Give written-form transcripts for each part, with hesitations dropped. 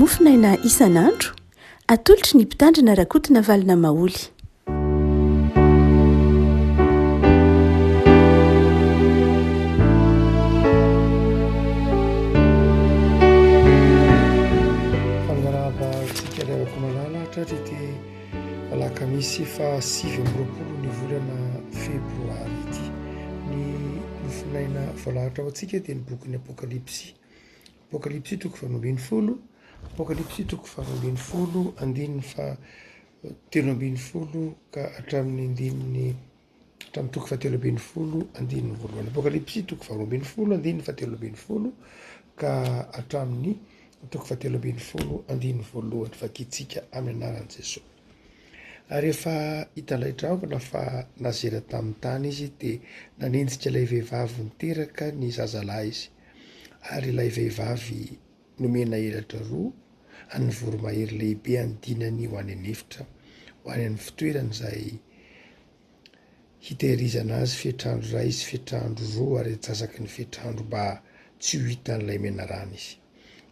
Mofonaina isan'andro, atolotry ny Mpitandrina Rakotonavalona Maholy. Miarahaba antsika ry havako malala hatratra ity alakamisy faha 29 ny volana febroary ity. Ny mofonaina voalahatra ho antsika dia ny bokin'ny Apokalypsy. Apokalypsy toko faharoa ambin'ny folo, Apokalypsy toko faharoa ambin'ny folo andininy faha 13 ka hatramin'ny andininy hatramin'ny toko fahatelo ambin'ny folo andininy voalohany. Apokalypsy toko faharoa ambin'ny folo andininy fahatelo ambin'ny folo ka hatramin'ny toko fahatelo ambin'ny folo andininy voalohany. Vakintsika amin'ny anaran'i Jesoa. Ary rehefa hitan'ilay dragona fa nazera tamin'ny tany izy dia nanenjika ilay vehivavy niteraka ny zazalahy izy. Ary ilay vehivavy nomena elatra roa an'ny voromahery lehibe hanidinany ho any an'efitra, ho any amin'ny fitoerany izay hitehirizana azy fetr'andro iray sy fetr'andro roa ary antsasaky ny fetr'andro mba tsy ho hitan'ilay menarana izy.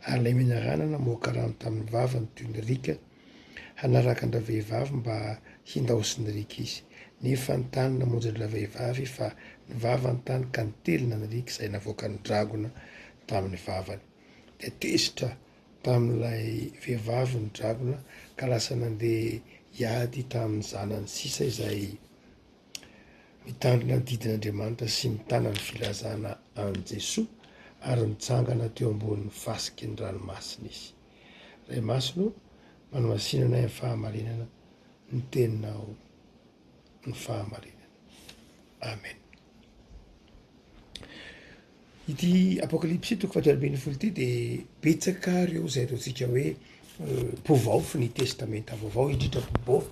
Ary ilay menarana namoaka rano tamin'ny vavany toy ny riaka hanaraka an-dravehivavy mba hindaosin'ny riaka izy. Nefa ny tany namonjy an-dravehivavy fa ny vavany tany ka nitelina ny riaka izay navoakan'ny dragona tamin'ny vavany. Dia tezitra tamin'ilay vehivavy ny dragona ka lasa nandeha hiady tamin'ny zanany sisa izay mitandrina ny didin'Andriamanitra sy mitana ny filazana an'i Jesoa ary nitsangana teo ambonin'ny fasiky ny ranomasina izy. Ray Masina ô, manomasina anay amin'ny fahamarinana, ny teninao ny fahamarinana. Amen. Ity Apokalypsy toko fahatelo ambin'ny folo ity dia betsaka ireo izay ataontsika hoe mpivaofy ny Testamenta Vaovao, indrindra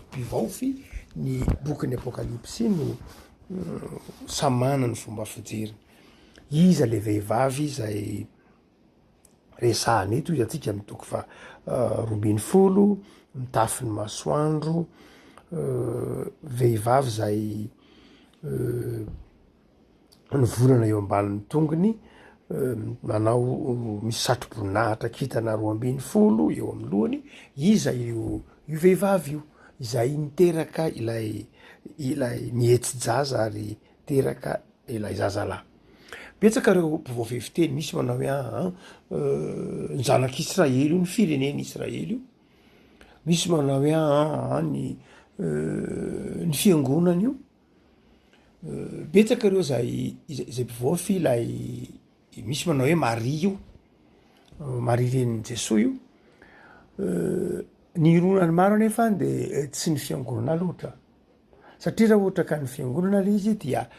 mpivaofy ny bokin'ny Apokalypsy no samy manana ny fomba fijeriny. Iza le vehivavy izay resahana eto? Hitantsika amin'ny toko faha 12, mitafy ny masoandro, vehivavy izay ny volana eo ambanin'ny tongony, manao misy satroboninahitra kintana 12 eo amin'ny lohany, iza io io vehivavy io izay niteraka ilay ilay nihetsi-jaza ary teraka ilay zazalahy. Betsaka ireo mpivoafehy fiteny, misy manao hoe aa ny zanak'Israely io, ny firenen'Israely io, misy manao hoe aa ny ny fiangonana io. Betsaka ireo zay izay mpivaofy ilay misy manao hoe Maria io, Maria renin'i Jesoa io, ny ironan'ny maro anefa de tsy ny fiangonana loatra satria raha ohatra ka ny fiangonana le izy dia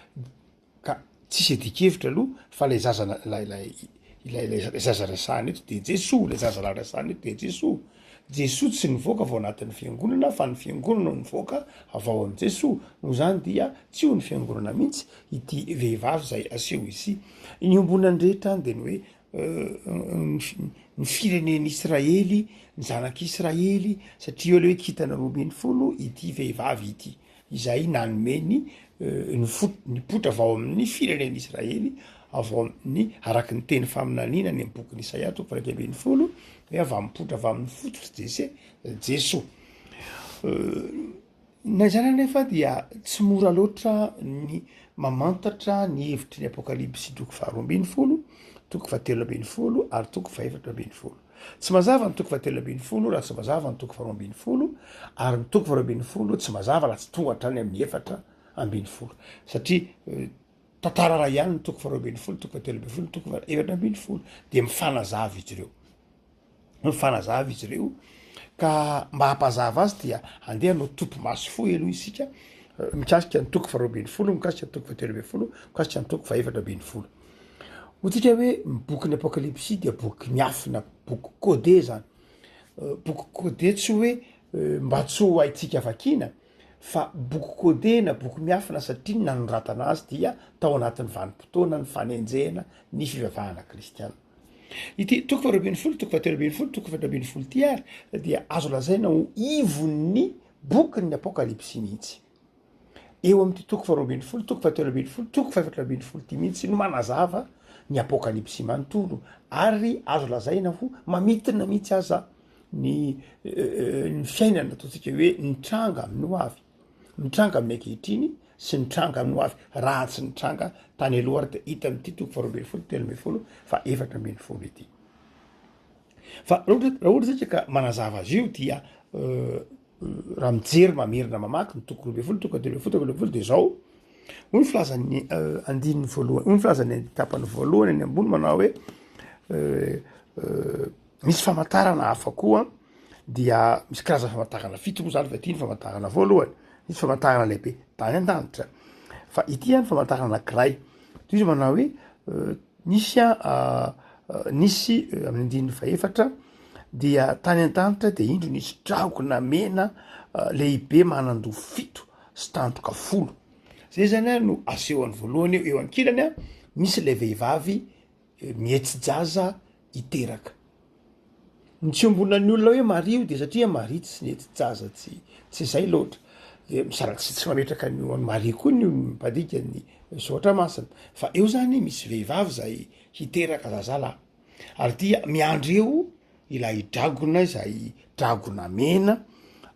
Ka tsisy adikevitra aloha fa ilay zaza ilay ilay ilay ilay zaza resahana eto de Jesoa, ilay zaza lahy resahana eto de Jesoa. Jesoa tsy nivoaka avy ao anatin'ny fiangonana fa ny fiangonana no nivoaka avy ao amin'i Jesoa. Noho izany dia tsy ho ny fiangonana mihitsy ity vehivavy izay aseho izy. Ny iombonan'ny rehetra any de ny hoe ny firenen'Israely, ny zanak'Israely, satria eo le hoe kintana 12 ity vehivavy ity. izay nanome ny ny fo nipoitra avy ao amin'ny firenen'i Israely avy ao amin'ny araky ny teny faminaniana any amin'ny bokin'i Isaia toko faha 11 hoe avy mipoitra avy amin'ny fototr'i Jese Jesoa. Na izany anefa dia tsy mora loatra ny mamantatra ny hevitry ny Apokalypsy toko faharoa ambin'ny folo, toko fahatelo ambin'ny folo ary toko fahefatra ambin'ny folo. Tsy mazava ny toko fahatelo ambin'ny folo raha tsy mazava ny toko faharoa ambin'ny folo, ary ny toko faharoa ambin'ny folo tsy mazava raha tsy tonga hatrany amin'ny 14, satria tantara iray ihany ny toko faharoa ambin'ny folo, toko fahatelo ambin'ny folo, toko fahaefatra ambin'ny folo, dia mifanazava izy ireo, mifanazava izy ireo, ka mba hampazava azy dia andeha hanao topy maso fohy aloha isika mikasika ny toko faharoa ambin'ny folo, mikasika ny toko fahatelo ambin'ny folo, mikasika ny toko fahefatra ambin'ny folo. Hoy-tsika hoe ny bokin'ny Apokalypsy dia boky miafina, boky codé zany. Boky codé tsy hoe mba tsy ho haintsika vakiana fa boky codé na boky miafina satria ny nanoratana azy dia tao anatin'ny vanim-potoana ny fanenjehana ny fivavahana kristiana. Ity toko faharoa ambin'ny folo, toko fahatelo ambin'ny folo, toko fahefatra ambin'ny folo ity ary dia azo lazaina ho ivon'ny bokin'ny Apokalypsy mihitsy. Eo amin'ity toko faharoa ambin'ny folo, toko fahatelo ambin'ny folo, toko fahefatra ambin'ny folo ity mihitsy no manazava ny Apokalypsy manontolo, ary azo lazaina ho mamintina mihitsy aza. ny ny fiainana ataontsika hoe mitranga amin'ny ho avy, mitranga amin'ny ankehitriny sy mitranga amin'ny ho avy, raha tsy nitranga tany aloha ary de hita amin'ity toko faharoa ambin'ny folo, 13, faha 14 ity. Fa raha ohatra raha ohatra isika ka manazava azy io dia raha mijery mamerina mamaky ny toko 12, toko 13, toko 13 de zao, hoy ny filazan'ny andininy voalohany, hoy ny filazan'ny tapany voalohany any ambony manao hoe misy famantarana hafa koa dia misy karazana famantarana fito moa zany fa ity ny famantarana voalohany, misy famantarana lehibe tany an-danitra fa ity any famantarana anakiray, toy izy manao hoe Nisy an, nisy amin'ny andininy fahefatra dia tany an-danitra dia indro nisy dragona mena lehibe manan-doha fito sy tandroka folo. Zay zany an no asehony voalohany eo, eo ankilany an misy ilay vehivavy mihetsi-jaza hiteraka. Ny tsy iombonan'ny olona hoe Maria io dia satria Maria tsy nety-jaza tsy tsy izay loatra. De misaraka tsy mametraka an'io an'i Maria koa ny mpandika ny soratra masina. Fa eo zany misy vehivavy zay hiteraka zazalahy. Ary dia miandry eo ilay dragona izay dragona mena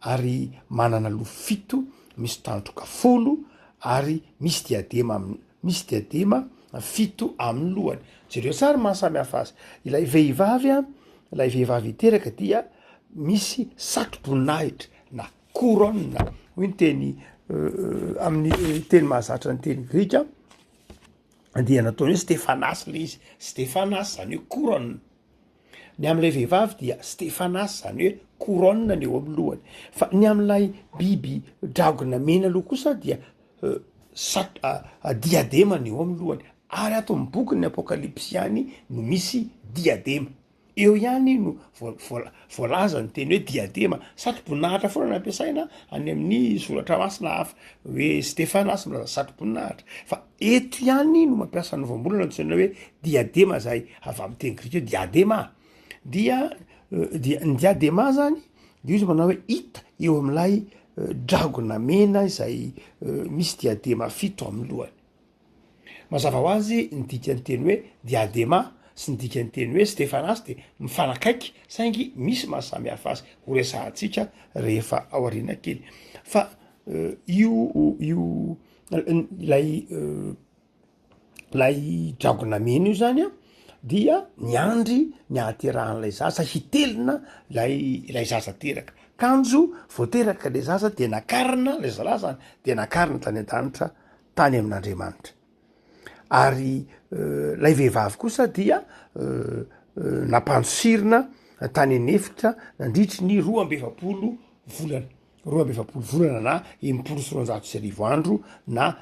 ary manana loha fito, misy tandroka folo ary misy diadema aminy. Misy diadema fito amin'ny lohany. Jereo tsara ny maha samy hafa azy. Ilay vehivavy an, ilay vehivavy hiteraka dia misy satroboninahitra na couronne hoy ny teny amin'ny teny mahazatra ny teny grika dia nataony hoe Stefanas le izy, Stefanas zany hoe couronne. Ny amin'ilay vehivavy dia Stefanas zany hoe couronne ny eo amin'ny lohany. Fa ny amin'ilay biby dragona mena aloha kosa dia sat- diadema ny eo amin'ny lohany. Ary ato amin'ny bokin'ny Apokalypsy ihany no misy diadema. Eo ihany no voalaza ny teny hoe diadema. Satroboninahitra foana no ampiasaina any amin'ny soratra masina hafa hoe Stefanas milaza satroboninahitra. Fa eto ihany no mampiasa ny voambolana antsoina hoe diadema zay avy amin'ny teny grika hoe diadema. Dia dia ny diadema zany de izy manao hoe hita eo amin'ilay dragona mena izay misy diadema fito amin'ny lohany. Mazava ho azy ny dikan'ny teny hoe diadema sy ny dikan'ny teny hoe Stefanas dia mifanakaiky saingy misy maha samy hafa azy, ho resahantsika rehefa aoriana kely. Fa io io ilay ilay dragona mena io zany an dia niandry ny ahaterahan'ilay zaza hitelina ilay ilay zaza teraka, kanjo vao teraka le zaza de nakarina le zalahy zany de nakarina tany an-danitra tany amin'Andriamanitra. Ary ilay vehivavy kosa dia nampandosirina tany an'efitra nandritry ny 42 volana, 42 volana na 1260 andro na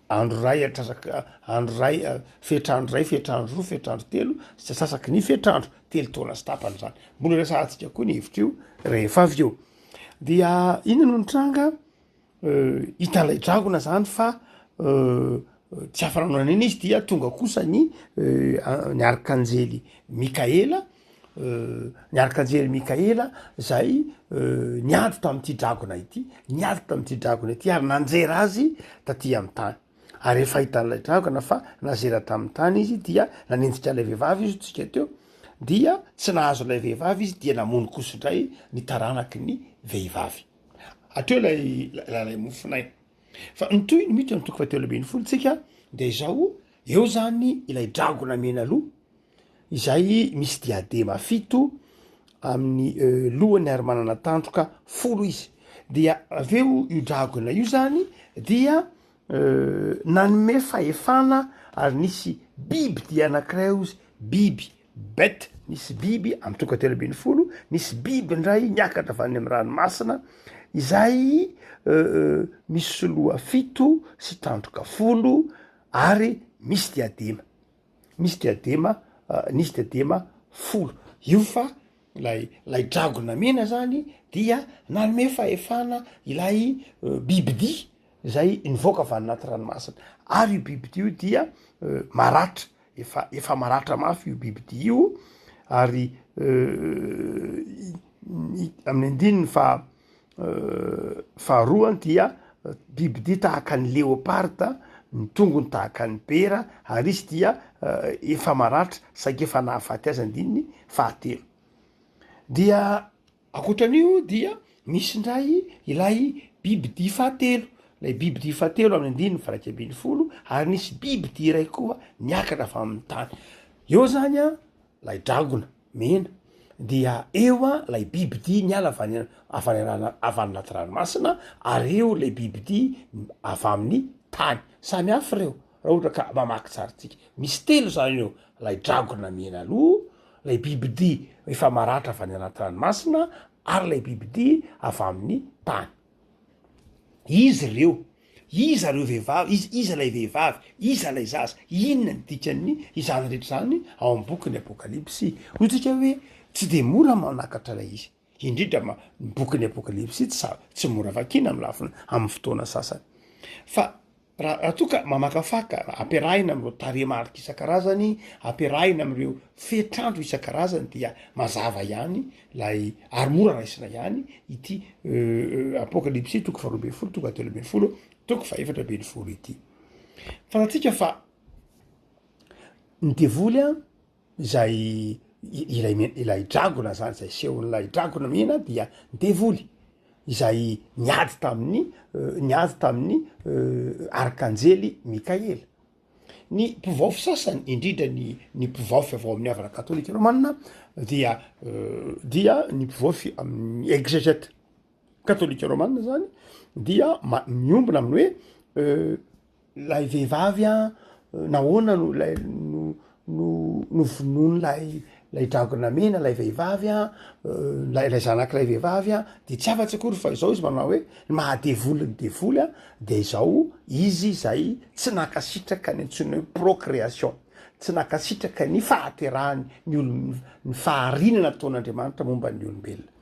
andro iray antsasaka andro iray fetr'andro iray, fetr'andro roa, fetr'andro telo sy antsasaky ny fetr'andro, telo taona sy tapany zany. Mbola resahantsika koa ny hevitr'io rehefa avy eo. Dia inona no nitranga? Hitan'ilay dragona zany fa tsy afa-nanao na inona izy dia tonga kosa ny ny arkanjely Mikaela, ny arkanjely Mikaela zay niady tamin'ity dragona ity, niady tamin'ity dragona ity ary nanjera azy taty amin'ny tany. Ary rehefa hitan'ilay dragona fa nazera tamin'ny tany izy dia nanenjika ilay vehivavy izy hoy tsika teo, dia tsy nahazo ilay vehivavy izy dia namono kosa indray ny taranaky ny vehivavy. Hatreo ilay ilay mofonaina. Fa ny tohiny mihitsy amin'ny toko fahatelo ambin'ny folo tsika dia izao, eo zany ilay dragona mena loha izay misy diadema fito amin'ny lohany ary manana tandroka folo izy. Dia avy eo io dragona io zany dia nanome fahefana ary nisy biby dia anankiray ozy, biby bête, nisy biby amy toko 13, nisy biby ndray niakatra avy any amy ranomasina izay misy loha fito sy tandroka folo ary misy diadema. Misy diadema nisy diadema folo. Io fa ilay ilay dragona mena zany dia nanome fahefana ilay bibidia zay nivoaka avy any anaty ranomasina, ary io bibidia io dia maratra, efa efa maratra mafy io bibidia io ary amin'ny andininy faha faharoa dia bibidia tahaka ny leoparda. ny tongony tahaka ny bera ary izy dia efa maratra saingy efa nahafaty azy andininy fahatelo. Dia ankoatran'io dia misy indray ilay bibidia fahatelo, ilay bibidia fahatelo amin'ny andininy faha-iraika ambin'ny folo ary nisy bibidia iray koa niakatra avy amin'ny tany. Eo zany an lay dragona mena dia eo an lay bibidia niala avy any avy any rana- avy any anaty ranomasina ary eo lay bibidia avy amin'ny tany. Samy hafa ireo raha ohatra ka mamaky tsara tsika. Misy telo zany eo, lay dragona mena aloha, lay bibidia efa maratra avy any anaty ranomasina ary lay bibidia avy amin'ny tany. Iza ireo? Iza ireo vehivavy? Iza, iza ilay vehivavy? Iza ilay zaza? Inona ny dikan'ny izany rehetra izany ao amin'ny bokin'ny Apokalypsy? Hoy tsika hoe tsy dia mora manakatra ilay izy, indrindra ma ny bokin'ny Apokalypsy tsy sa- tsy mora vakiana amin'ny lafiny amin'ny fotoana sasany. Fa Raha raha toa ka mamakafaka, ampiarahina amin'ireo tarehimarika isan-karazany, ampiarahina amin'ireo fetr'andro isan-karazany dia mazava ihany ilay ary mora raisina ihany ity Apokalypsy toko faharoa ambin'ny folo, toko fahatelo ambin'ny folo, toko fahefatra ambin'ny folo ity. Fantatsika fa ny devoly an izay ilay me- ilay dragona zany zay asehon'ilay dragona mena dia ny devoly izay niady tamin'ny niady tamin'ny arkanjely Mikaela. Ny mpivaofy sasany indrindra ny ny mpivaofy avy ao amin'ny havana katolika romana dia dia ny mpivaofy amin'ny exégète katolika romana zany dia ma- miombona amin'ny hoe Ilay vehivavy an, nahoana no ilay no no novonoin'ilay ilay dragona mena ilay vehivavy an, ilay ilay zanak'ilay vehivavy an, de tsy afa-tsy akory fa izao izy manao hoe ny maha devoly ny devoly an de izao izy izay tsy nankasitraka ny antsoina hoe procréation, tsy nankasitraka ny fahaterahany ny olom- ny fahariana nataon'Andriamanitra momba ny olombelona.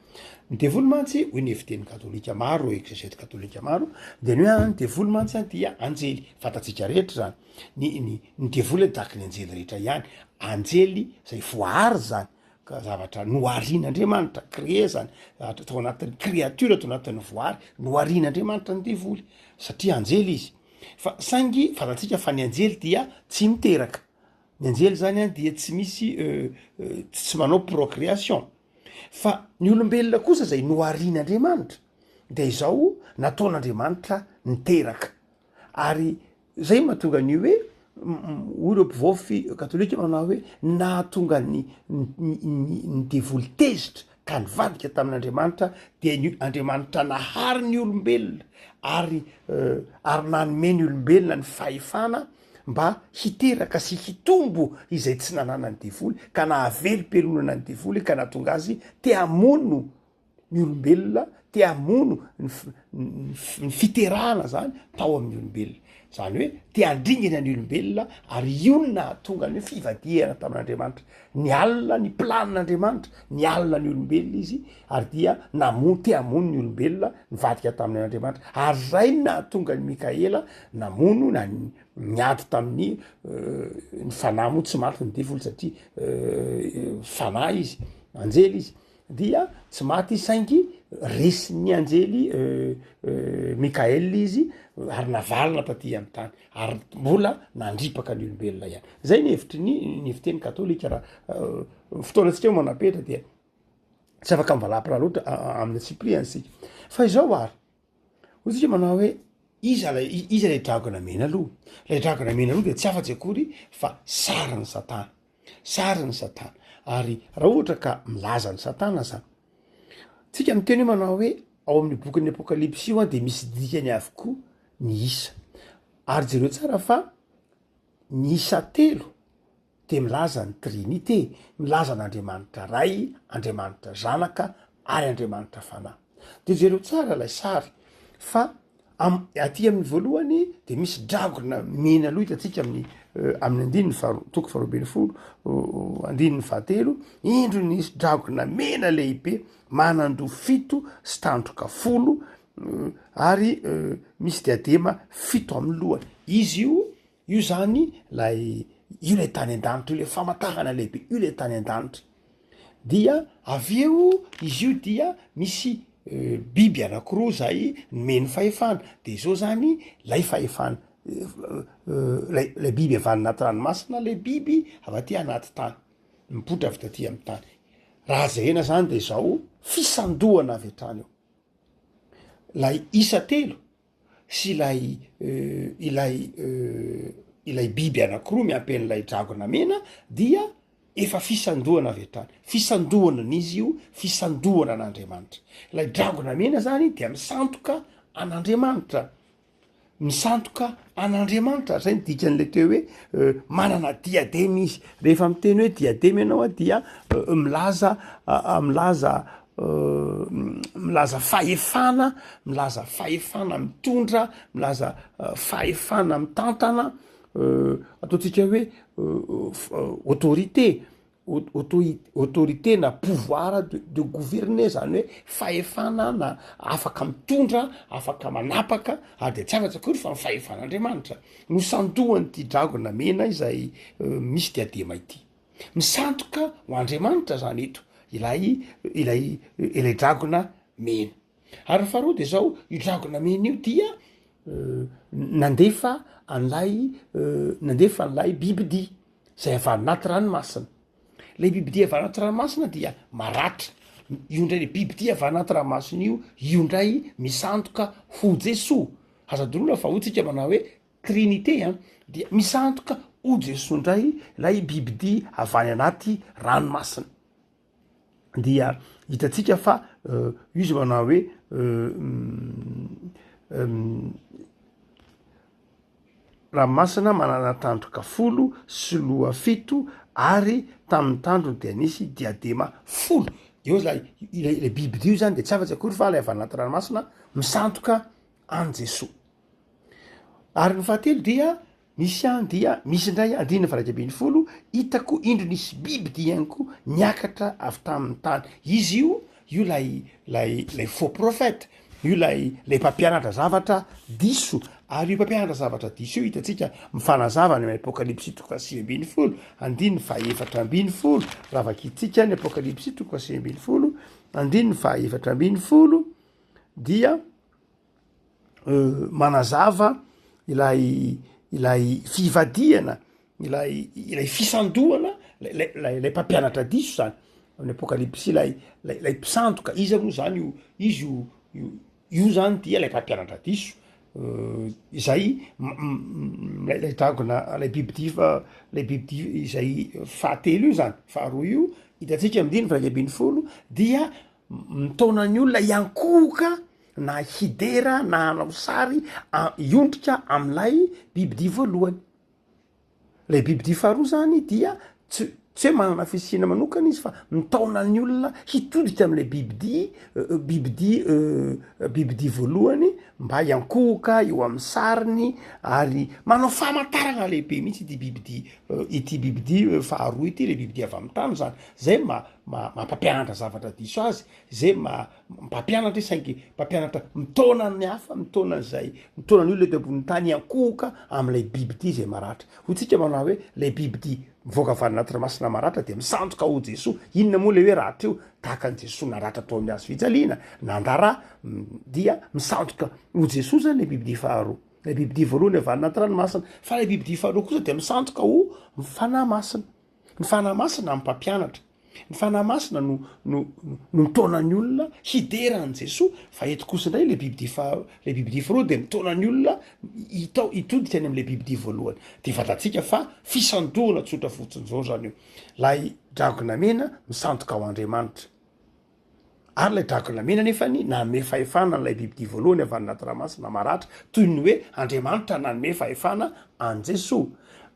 Ny devoly mantsy, hoy ny fiteny katolika maro, exegète katolika maro, dia ny hoe an, ny devoly mantsy an dia anjely, fantatsika rehetra zany, ny ny ny devoly tahaka ny anjely rehetra ihany, anjely zay voahary zany, ka zavatra noharian'Andriamanitra, créé zany, zavatra tao anatin'ny créature tao anatin'ny voary, noharian'Andriamanitra ny devoly, satria anjely izy, fa saingy fantatsika fa ny anjely dia tsy miteraka, ny anjely zany an dia tsy misy tsy manao procréation. Fa ny olombelona kosa izay noharian'Andriamanitra dia izao nataon'Andriamanitra niteraka. Ary zay mahatonga ny hoe hoy ireo mpivaofy katolika manao hoe nahatonga ny ny devoly tezitra ka nivadika tamin'Andriamanitra dia ny Andriamanitra nahary ny olombelona ary ary nanome ny olombelona ny fahefana mba hiteraka sy hitombo izay tsy nananan'ny devoly ka nahavelom-pelonana ny devoly ka nahatonga azy te hamono ny olombelona, te hamono ny ny fiterahana zany tao amin'ny olombelona, zany hoe te handringana ny olombelona ary io no nahatonga ny hoe fivadihana tamin'Andriamanitra, nialona ny planin'Andriamanitra, nialona ny olombelona izy ary dia namono, te hamono ny olombelona nivadika tamin' Andriamanitra, ary zay no nahatonga an'i Mikaela namono na niady tamin'ny ny fanahy moa tsy maty ny devoly satria fanahy izy, anjely izy, dia tsy maty izy saingy resin'ny anjely Mikaela izy ary navalona taty amin'ny tany ary mbola nandripaka ny olombelona ihany. Zay ny hevitry ny ny fiteny katolika raha fotoanantsika moa manam-petra dia tsy afaka mivalapra loatra amin'ny antsipiriany isika. Fa izao ary, hoy tsika manao hoe iza lay iza lay dragona mena aloha? Lay dragona mena aloha dia tsy afa-tsy akory fa sarin'i satana, sarin'i satana. Ary raha ohatra ka milaza an'i satana zany, tsika miteny hoe manao hoe ao amin'ny bokin'ny apokalypsy io an de misy dikany avokoa ny isa. Ary jereo tsara fa ny isa telo dia milaza ny Trinite, milaza an'Andriamanitra Ray, Andriamanitra Zanaka ary Andriamanitra Fanahy. Dia jereo tsara ilay sary fa am- aty amin'ny voalohany dia misy dragona mena aloha hitantsika amin'ny amin'ny andininy faharoa, toko faharoa ambin'ny folo andininy fahatelo, indro nisy dragona mena lehibe manan-doha fito sy tandroka folo ary misy diadema fito amin'ny lohany. Izy io Io zany lay io lay tany an-danitra io lay famantarana lehibe io lay tany an-danitra, dia avy eo izy io dia misy biby anakiroa zay nomeny fahefana, de zao zany lay fahefana. Ilay ilay biby avy any anaty ranomasina, ilay biby avy aty anaty tany, mipoitra avy taty amy tany. Raha jerena zany de zao, fisandohana avy hatrany io. Lay isa telo sy ilay ilay ilay biby anakiroa miampy an'ilay dragona mena dia efa fisandohana avy hatrany. Fisandohana an'iza io? Fisandohana an'Andriamanitra. Ilay dragona mena zany dia misandoka an'Andriamanitra. Misandoka an'Andriamanitra, zay ny dikan'le teo hoe manana diadema izy. Rehefa miteny hoe diadema ianao a dia milaza milaza milaza fahefana, milaza fahefana mitondra, milaza fahefana mitantana, ataontsika hoe autorité. Autorité na pouvoir de gouverner zany hoe fahefana na afaka mitondra, afaka manapaka ary de tsy afatsy akory fa ny fahefan'Andriamanitra no sandohan'ity dragona mena izay misy diadema ity. Misandoka ho Andriamanitra zany eto ilay ilay ilay dragona mena. Ary ny faharoa de zao, io dragona mena io dia nandefa an'ilay nandefa an'ilay bibidia zay avy any anaty ranomasina. Lay bibidia avy anaty ranomasina dia maratra, io ndray le bibidia avy anaty ranomasina io, io ndray misandoka ho Jesoa, aza adinoina fa hoy tsika manao hoe trinite an, dia misandoka ho Jesoa ndray lay bibidia avy any anaty ranomasina. Dia hitantsika fa izy manao hoe Ranomasina manana tandroka folo sy loha fito ary tamin'ny tandrony dia nisy diadema folo. Eo ilay ilay bibidia io zany de tsy afatsy akory fa ilay avy anaty ranomasina misandoka an'i Jesoa. Ary ny fahatelo dia Nisy an dia misy indray andininy faha 11, hitako indro nisy biby dia ihany koa niakatra avy tamin'ny tany. Izy io, io ilay ilay ilay faux prophète, io ilay ilay mpampianatra zavatra diso. Ary io mpampianatra zavatra diso io hitantsika mifanazava any amin'ny Apokalypsy toko faha 19, andininy faha 14. Raha vakintsika ny Apokalypsy toko faha 19, andininy faha 14 dia manazava ilay ilay fivadihana, ilay ilay fisandohana, lay lay lay mpampianatra diso zany, amin'ny apokalypsy lay lay lay mpisandoka, iza moa zany io izy io io io zany dia lay mpampianatra diso izay lay lay dragona lay bibidia fa lay bibidia izay fahatelo io zany, faharoa io hitantsika amin'ny andininy faha iraika ambin'ny folo dia mitaona ny olona hiankohoka na hidera na hanao sary hiondrika amin'ilay bibidia voalohany. Ilay bibidia faharoa zany dia tsy tsy hoe manana fisiana manokana izy fa mitaona ny olona hitodika amin'ilay bibidia bibidia bibidia voalohany mba hiankohoka eo amin'ny sariny ary manao famantarana lehibe mihitsy ity bibidia ity bibidia faharoa ity, ilay bibidia avy amin'ny tany zany, zay ma- ma- mampampianatra zavatra diso azy, zay ma- mpampianatra izy saingy mpampianatra mitaona ny hafa, mitaona an'izay, mitaona ny olona eto ambonin'ny tany hiankohoka amin'ilay bibidia izay maratra. Hoy tsika manao hoe ilay bibidia mivoaka avy any anaty ranomasina maratra dia misandoka ho Jesoa. Inona moa ilay hoe ratra io? Tahaka an'i Jesoa naratra tao amin'ny hazo fijaliana, nanda ra, dia misandoka ho Jesoa zany ilay bibidia faharoa. Ilay bibidia voalohany avy any anaty ranomasina, fa ilay bibidia faharoa kosa dia misandoka ho Fanahy Masina. Ny Fanahy Masina no mpampianatra. Ny Fanahy Masina no no no mitaona ny olona hidera an'i Jesoa, fa eto kosa indray le bibidia faha le bibidia faharoa de mitaona ny olona hitao hitodika any am'le bibidia voalohany. De fantatsika fa fisandohana tsotra fotsiny zao zany io. Lay dragona mena misandoka ho Andriamanitra. Ary ilay dragona mena nefany nanome fahefana an'ilay bibidia voalohany avy any anaty ranomasina maratra, toy ny hoe Andriamanitra nanome fahefana an'i Jesoa.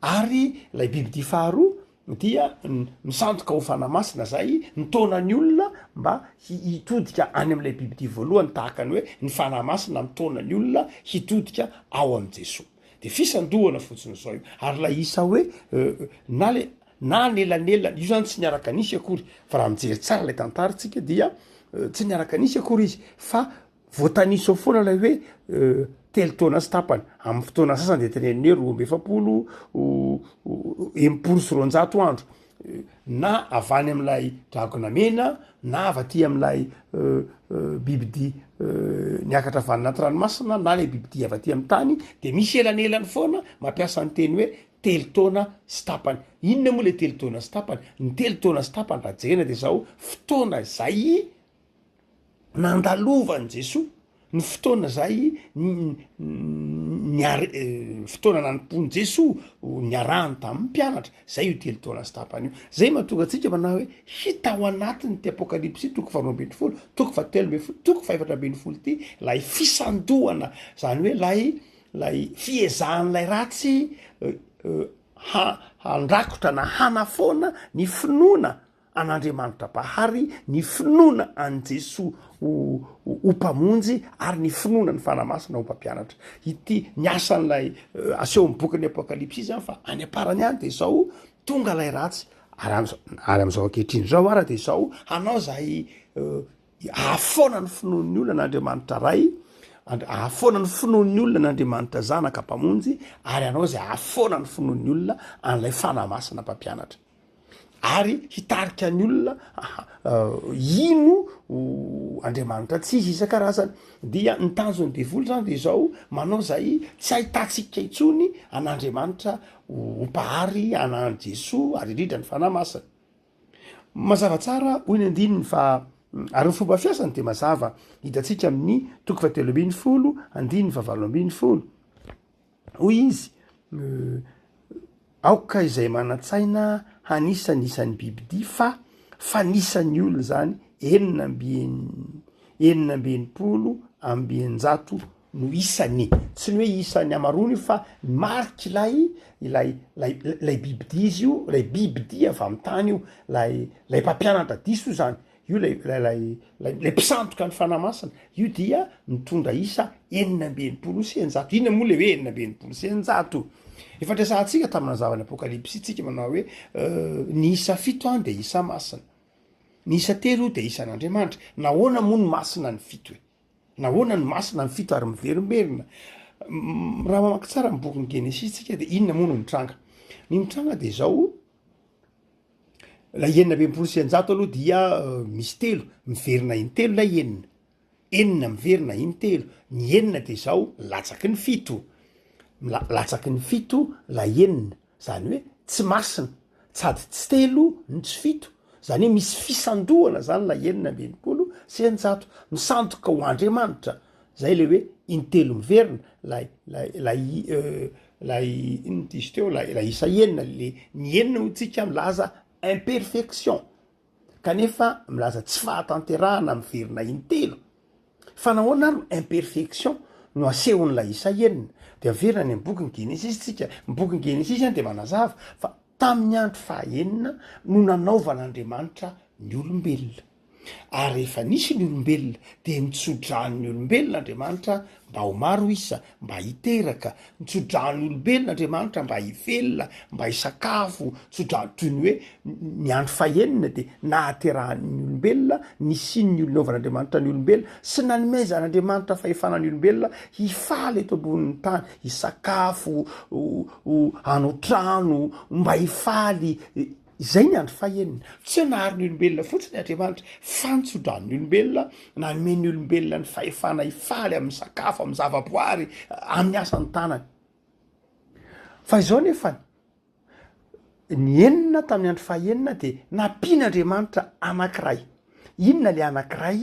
Ary ilay bibidia faharoa dia misandoka ho Fanahy Masina izay mitaona ny olona mba hitodika any amin'ilay bibidia voalohany, tahaka ny hoe ny Fanahy Masina mitaona ny olona hitodika ao amin'i Jesoa. De fisandohana fotsiny izao io. Ary ilay isa hoe na le na anelanelany, io zany tsy niaraka nisy akory, fa raha mijery tsara ilay tantara tsika dia tsy niaraka nisy akory izy, fa voatanisa ao foana ilay hoe telo taona sy tapany, amin'ny fotoana sasany de teneniny hoe 42, 260 andro, na avy any amin'ilay dragona mena na avy aty amin'ilay bibidia. niakatra avy any anaty ranomasina na ilay bibidia avy aty amin'ny tany de misy elanelany foana mampiasa ny teny hoe telo taona sy tapany. Inona moa le telo taona sy tapany? Ny telo taona sy tapany raha jerena de zao, fotoana izay nandalovan'i Jesoa, ny fotoana izay niar- fotoana nanompoan'i Jesoa, niarahany tamin'ny mpianatra, zay io telo taona sy tapany io. Zay mahatonga antsika manao hoe hita ao anatin'ity Apokalypsy toko faharoa ambin'ny folo, toko fahatelo ambin'ny folo, toko fahefatra ambin'ny folo ity lay fisandohana, zany hoe lay lay fiezahan'ilay ratsy ha- handrakotra na hanafoana ny finoana an'Andriamanitra Mpahary, ny finoana an'i Jesoa ho ho Mpamonjy ary ny finoana ny Fanahy Masina ho Mpampianatra. Ity ny asan'ilay asehon'ny bokin'ny Apokalypsy izany fa any am-parany any dia izao tonga ilay ratsy ary am- ary amin'izao ankehitriny izao ara dia izao hanao izay Hahafoana ny finoan'ny olona an'Andriamanitra Ray, hahafoana ny finoan'ny olona an'Andriamanitra Zanaka Mpamonjy, ary hanao izay hahafoana ny finoan'ny olona an'ilay Fanahy Masina Mpampianatra. Ary hitarika ny olona hino Andriamanitra tsy izy isan-karazany. Dia ny tanjon'ny devoly zany de izao, manao izay tsy ahitantsika intsony an'Andriamanitra ho Mpahary, an'i Jesoa, ary indrindra ny Fanahy Masina. Mazava tsara hoy ny andininy fa ary ny fomba fiasany dia mazava hitantsika amin'ny toko fahatelo ambin'ny folo andininy fahavalo ambin'ny folo. Hoy izy, aoka izay manan-tsaina hanisa ny isan'ny bibidia fa fanisan'ny olona izany enina amby 666 no isany, tsy ny hoe isan'ny hamaroany io fa ny marik'ilay ilay lay lay bibidia izy io, lay bibidia avy amin'ny tany io, lay lay mpampianatra diso io zany, io lay lay lay lay mpisandoka ny Fanahy Masina, io dia mitondra isa 666. Inona moa le hoe 666? Efa niresahantsika tamin'ny nazavan'ny Apokalypsy tsika manao hoe ny isa fito an de isa masina, ny isa telo de isan'Andriamanitra. Nahoana moa no masina ny fito e? Nahoana no masina ny fito ary miverimberina? Raha mamaky tsara ny bokin'ny Genesisy tsika de inona moa no mitranga? Ny mitranga de zao, lay 666 aloha dia misy telo, miverina intelo lay enina, enina miverina intelo, ny enina de zao latsaky ny fito, latsaky ny fito lay enina, Zany hoe tsy masina, sady tsy telo no tsy fito, zany hoe misy fisandohana zany ilay 666, misandoka ho Andriamanitra, zay le hoe intelo miverina, lay lay lay lay inona ty izy teo, lay lay isa enina, le ny enina hoy tsika milaza imperfection, kanefa milaza tsy fahatanterahana miverina intelo. Fa nahoana ary no imperfection no asehon'ilay isa enina? Dia averina any amin'ny bokin'ny Genesisy tsika. Ny bokin'ny Genesisy any dia manazava fa tamin'ny andro fahaenina no nanaovan'Andriamanitra ny olombelona. Ary rehefa nisy ny olombelona dia nitsodrano ny olombelona Andriamanitra mba ho maro isa, mba hiteraka, nitsodrano ny olombelona Andriamanitra mba hivelona, mba hisakafo, tsodrano toy ny hoe ny andro fahenina dia nahaterahan'ny olombelona, nisian'ny olona naovan'Andriamanitra ny olombelona sy nanomezan'Andriamanitra fahefana ny olombelona hifaly eto ambonin'ny tany, hisakafo, hanao trano, mba hifaly. Izay ny andro fahenina. Tsy hoe nahary ny olombelona fotsiny Andriamanitra, fa nitsodrano ny olombelona, nanome ny olombelona ny fahefana hifaly amin'ny sakafo, amin'ny zavaboary, amin'ny asan'ny tanany. Fa izao nefany, ny enina tamin'ny andro fahenina dia nampian'Andriamanitra anankiray. Inona le anankiray?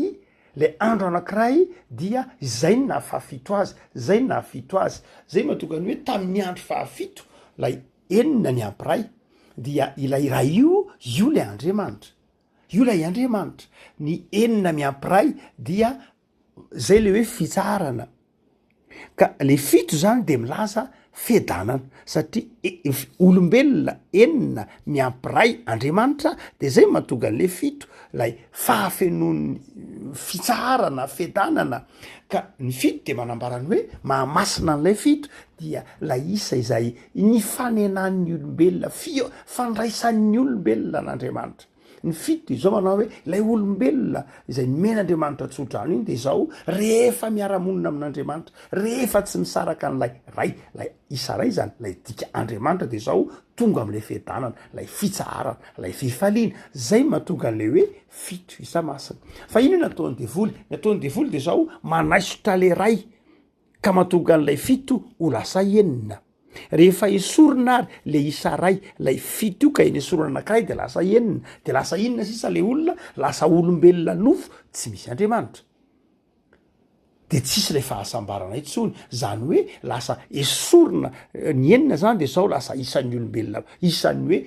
Le andro anankiray dia izay no nahafahafito azy, izay no nahafito azy. Izay mahatonga ny hoe tamin'ny andro fahafito lay enina ny ampy ray dia ilay iray io, io le Andriamanitra, io lay Andriamanitra, ny enina miampy ray dia zay le hoe fitsaharana, ka le fito zany de milaza fiadanana satria olombelona enina miampy ray Andriamanitra de zay mahatonga an'le fito lay fahafenoan'ny fitsaharana, fiadanana, ka ny fito de manambara ny hoe mahamasina an'ilay fito dia lay isa izay nifanenan'ny olombelona, fia- fandraisan'ny olombelona an'Andriamanitra. Ny fito dia izao manao hoe ilay olombelona izay nomen'Andriamanitra tsodrano iny dia izao, rehefa miara-monina amin'Andriamanitra, rehefa tsy misaraka an'ilay Ray, ilay isa Ray izany, ilay dika Andriamanitra dia izao, tonga amin'ilay fiadanana, ilay fitsaharana, ilay fifaliana. Izay no mahatonga an'ilay hoe fito isa masina. Fa inona no ataon'ny devoly? Ny ataon'ny devoly dia izao, manaisotra ilay Ray ka mahatonga an'ilay fito ho lasa enina. Rehefa esorina ary le isa ray, lay fito io ka enesorina anakiray de lasa enina, de lasa inona sisa le olona? Lasa olombelona nofo tsy misy Andriamanitra. De tsisy lay fahasambarana intsony, zany hoe lasa esorina ny enina zany de zao lasa isan'ny olombelona, isan'ny hoe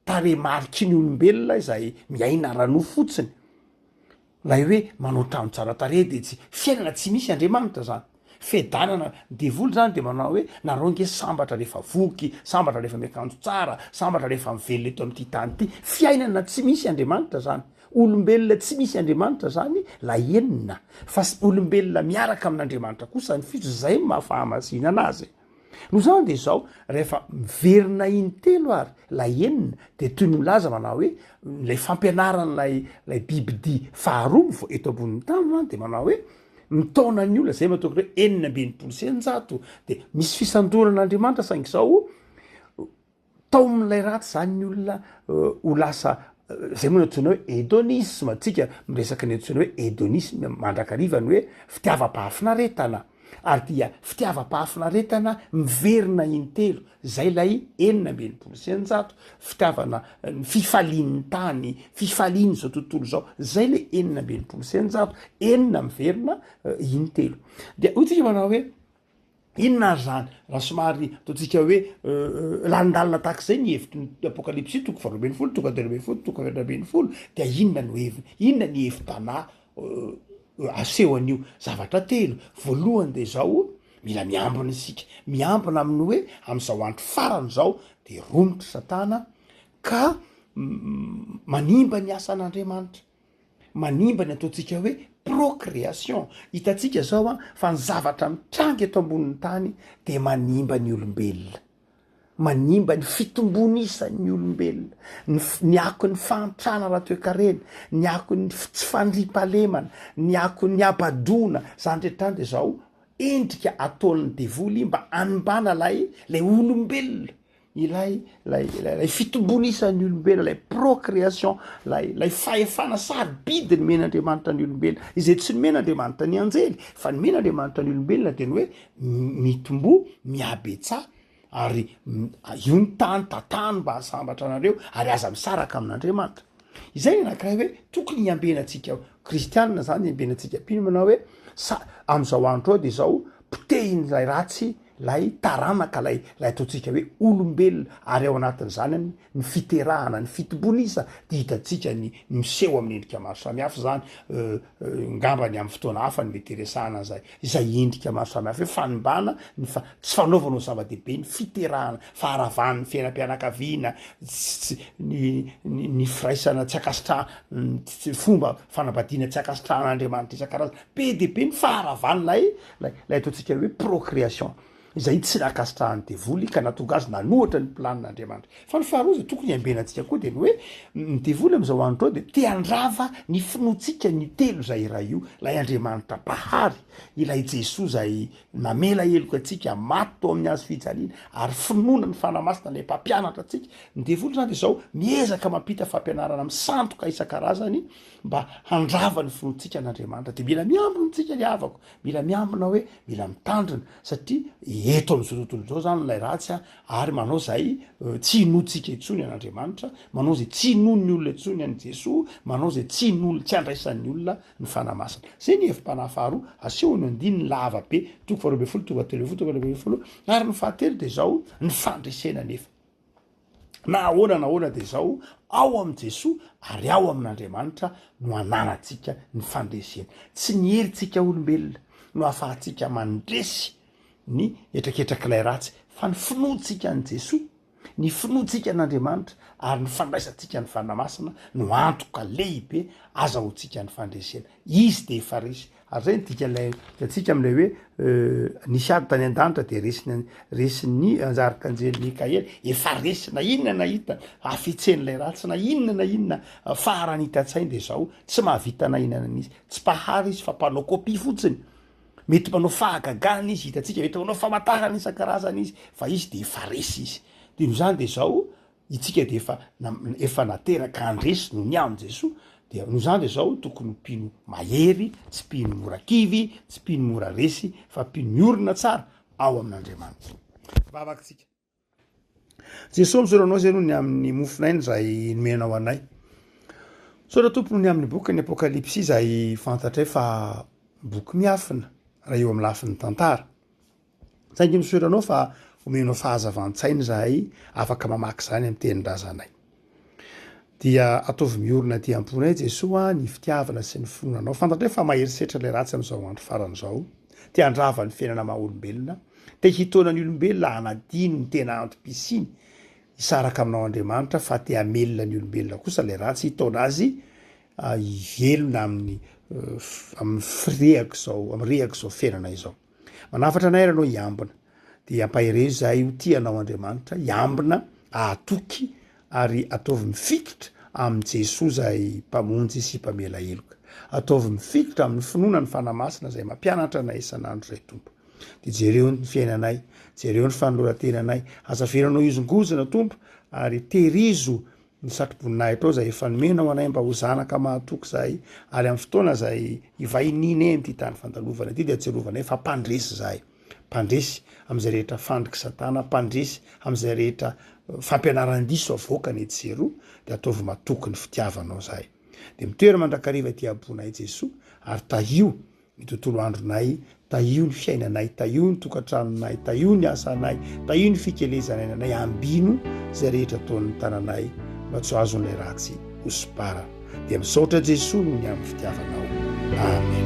Tarehimariky ny olombelona izay miaina ara-nofo fotsiny. Ilay hoe manao trano tsara tarehy dia tsy, fiainana tsy misy Andriamanitra zany. Fiadanana, ny devoly zany dia manao hoe nareo ange sambatra rehefa voky, sambatra rehefa miakanjo tsara, sambatra rehefa mivelona eto amin'ity tany ity. Fiainana tsy misy Andriamanitra zany. Olombelona tsy misy Andriamanitra zany lay enina. Fa olombelona miaraka amin'Andriamanitra kosa ny fito, zay no maha fahamasinana azy. Noho izany dia izao, rehefa miverina intelo ary ilay enina dia toy ny milaza manao hoe ilay fampianaran'ilay ilay bibidia faharoa mivo eto ambonin'ny tany izany dia manao hoe mitaona ny olona, izay mahatonga hoe 666 dia misy fisandoran'Andriamanitra saingy izao Taomin'ilay ratsy izany ny olona ho lasa, izay moa no antsoina hoe hedonisme, tsika miresaka ny antsoina hoe hedonisme mandrakariva ny hoe fitiavam-pahafinaretana, ary dia fitiavam-pahafinaretana miverina intelo, izay ilay 666, fitiavana ny fifalian'ny tany, fifalian'izao tontolo izao, izay ilay 666, enina miverina intelo. Dia hoy tsika manao hoe. Inona ary izany? Raha somary ataontsika hoe lalindalina tahaka izay ny hevitry ny Apokalypsy toko faharoa ambin'ny folo, toko fahatelo ambin'ny folo, toko fahefatra ambin'ny folo, dia inona no heviny? Inona ny hevi-panahy aseho an'io? Zavatra telo. Voalohany dia izao, mila miambina isika. Miambina amin'ny hoe amin'izao andro farany izao dia romotra Satana ka manimba ny asan'Andriamanitra. Manimba ny ataontsika hoe procréation. Hitantsika zao an, fa ny zavatra mitranga eto ambonin'ny tany dia manimba ny olombelona. Manimba ny fitombon'isan'ny olombelona, ny ny akon'ny fahantrana ara-toekarena, ny akon'ny tsy fandriampahalemana, ny akon'ny habadoana, zany rehetra zany dia zao endrika ataon'ny devoly mba hanimbana lay lay olombelona. Ilay ilay ilay fitomboana isan'ny olombelona, ilay procréation, ilay ilay fahefana sarobidy nomen'Andriamanitra ny olombelona, izay tsy nomen'Andriamanitra ny anjely, fa nomen'Andriamanitra ny olombelona dia ny hoe mitomboa, mihabetsaha, ary io ny tany, tantano mba hahasambatra anareo, ary aza misaraka amin'Andriamanitra. Izay ny anankiray hoe tokony hiambenantsika kristianina zany, hiambenantsika mpino manao hoe sa amin'izao andro izao dia izao potehin'ilay ratsy Ilay taranaka, ilay ilay ataontsika hoe olombelona, ary ao anatin'izany ny ny fiterahana, ny fitomboana isa dia hitantsika ny miseho amin'ny endrika maro samihafa izany, ngambany amin'ny fotoana hafa no mety hiresahana an'izay izay endrika maro samihafa hoe fanimbana ny fa tsy fanaovana ho zava-dehibe ny fiterahana, faharavan'ny fiainam-pianakaviana, tsy ny ny ny firaisana tsy ankasitraha- ny fomba fanambadiana tsy ankasitrahan'Andriamanitra isan-karazany, be dia be ny faharavan'ilay Ilay ilay ataontsika hoe procréation, izay tsy nankasitrahan'ny devoly ka nahatonga azy nanohatra ny planin'Andriamanitra. Fa ny faharoa izay tokony hiambenantsika koa dia ny hoe, ny devoly amin'izao andro izao dia te handrava ny finoantsika ny telo izay iray io, ilay Andriamanitra Mpahary, ilay Jesoa izay namela heloka antsika, maty tao amin'ny hazo fijaliana, ary finoana ny Fanahy Masina ilay mpampianatra antsika. Ny devoly izany dia izao miezaka mampita fampianarana misandoka isan-karazany mba handrava ny finoantsika an'Andriamanitra dia mila miambina tsika ry havako, mila miambina hoe mila mitandrina satria eto amin'izao tontolo izao zany ilay ratsy a, ary manao zay tsy hinoantsika intsony an'Andriamanitra, manao zay tsy hinoan'ny olona intsony an'i Jesoa, manao zay tsy hinoan'ny, tsy handraisan'ny olona ny Fanahy Masina. Zay ny hevi-panahy faharoa asehon'ny andininy lava be, toko faharoa ambin'ny folo, toko fahatelo ambin'ny folo, toko fahatelo ambin'ny folo, ary ny fahatelo dia izao, ny fandresena anefa. Na ahoana na ahoana dia izao, ao amin'i Jesoa ary ao amin'Andriamanitra no ananantsika ny fandresena. Tsy ny herintsika olombelona no ahafahantsika mandresy ny hetraketrak'ilay ratsy fa ny finoantsika an'i Jesoa, ny finoantsika an'Andriamanitra ary ny fandraisantsika ny Fanahy Masina no antoka lehibe azahoantsika ny fandresena. Izy dia efa resy. Ary zay ny dikan'ilay hitantsika amin'ilay hoe nisy ady tany an-danitra de resiny resin'ny anjarikanjely Mikaela, efa resy na inona na inona hafetsen'ilay ratsy na inona na inona faharanitan-tsainy de zao tsy mahavita na inona na inona izy, tsy mpahary izy fa mpanao kopia fotsiny, mety manao fahagagana izy hitantsika, mety manao famantarana isan-karazany izy fa izy de efa resy izy, de noho izany de zao Itsika dia efa efa nateraka handresy noho ny amin'i Jesoa, dia noho izany dia izao tokony ho mpino mahery, tsy mpino mora kivy, tsy mpino mora resy, fa mpino miorina tsara ao amin'Andriamanitra. Vavaka tsika. Jesoa misaotra anao izay noho ny amin'ny mofon'aina izay nomenao anay. Misaotra Tompo noho ny amin'ny bokin'ny Apokalypsy izay fantatray fa boky miafina raha eo amin'ny lafiny tantara. Saingy misaotra anao fa omenao fahazavan-tsaina izahay afaka mamaky izany amin'ny tenin-drazanay. Dia ataovy miorina aty am-ponay Jesoa ny fitiavana sy ny finoana anao. Fantatray fa mahery setra ilay ratsy amin'izao andro farany izao. Te handrava ny fiainana maha olombelona. Te hitaona ny olombelona hanadino ny tena antom-pisiany hisaraka aminao Andriamanitra fa te hamelona ny olombelona kosa ilay ratsy hitaona azy hivelona amin'ny amin'ny firehak'izao amin'ny rehak'izao fiainana izao. Manafatra anay ary Ianao hiambina. Dia ampaherezo izahay ho tia Anao Andriamanitra, hiambina, hahatoky ary ataovy mifikitra amin'i Jesoa izay Mpamonjy sy Mpamela heloka. Ataovy mifikitra amin'ny finoana ny Fanahy Masina izay mampianatra anay isan'andro izay Tompo. Dia jereo ny fiainanay, jereo ny fanoloran-tenanay, aza avelanao hihozongozona Tompo ary tehirizo Ny satroboninahitra izay efa nomenao anay mba ho zanaka mahatoky izahay, ary amin'ny fotoana izay hivahinianay amin'ity tany fandalovana ity dia tserovanay fa mpandresy izahay, mpandresy amin'izay rehetra fandrik'i Satana, mpandresy amin'izay rehetra fampianaran-diso avoakany etsy sy eroa, dia ataovy matoky ny fitiavanao izahay. Dia mitoera mandrakariva ety am-ponay Jesoa, ary tahio ny tontolo andronay, tahio ny fiainanay, tahio ny tokantranonay, tahio ny asanay, tahio ny fikelezan'ainanay, ambino izay rehetra ataon'ny tananay mba tsy ho azon'ilay ratsy hosomparana. Dia misaotra Jesoa noho ny amin'ny fitiavanao. Amen.